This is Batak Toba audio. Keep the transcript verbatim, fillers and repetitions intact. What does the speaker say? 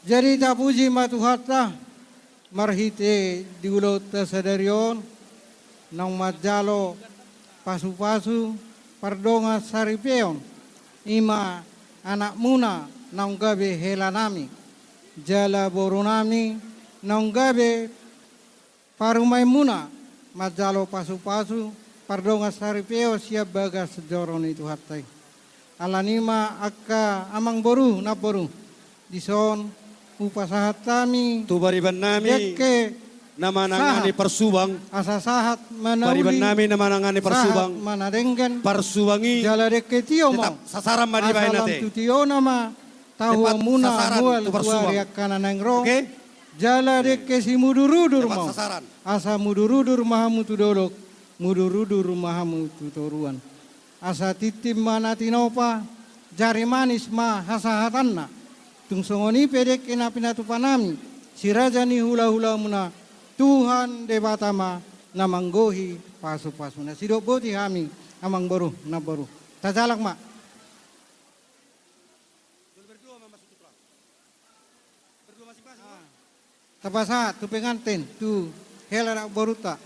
Jadi tapuji ma Tuhanta marhite di ulaonta sadari on, naung manjalo pasupasu pardongan saripeon, i ma anakmuna naung gabe helanami, jala borunami naung gabe parumaenmuna manjalo pasupasu pardongan saripeon sian bagas joro ni Tuhanta i. Alani i ma angka amangboru namboru, dison hupasahat hami tu paribannami dengke na manangani parsubang. Asa sahat manauli, paribannami na manangani parsubang, sahat manadenggan parsubang i. Jala dengke tio ma tetap sasaran ma dibaen ate. Asa lam tu tiona ma tahuonmuna mual tu ari angka na naeng ro. Oke. Jala dengke simudurudur ma. Asa mudurudur ma hamu tu dolok, mudurudur ma hamu tu toruan. Asa tintin ma na tinopa, jari manis ma hasahatanna. Tung songon i pe dengke na pinatupanami, si raja ni hulahulamuna, Tuhan Debata ma na manggohi pasupasuna. Sidok boti hami, amangboru namboru. Tajalang ma. Tapasahat tu pengantin, tu hela anak borunta.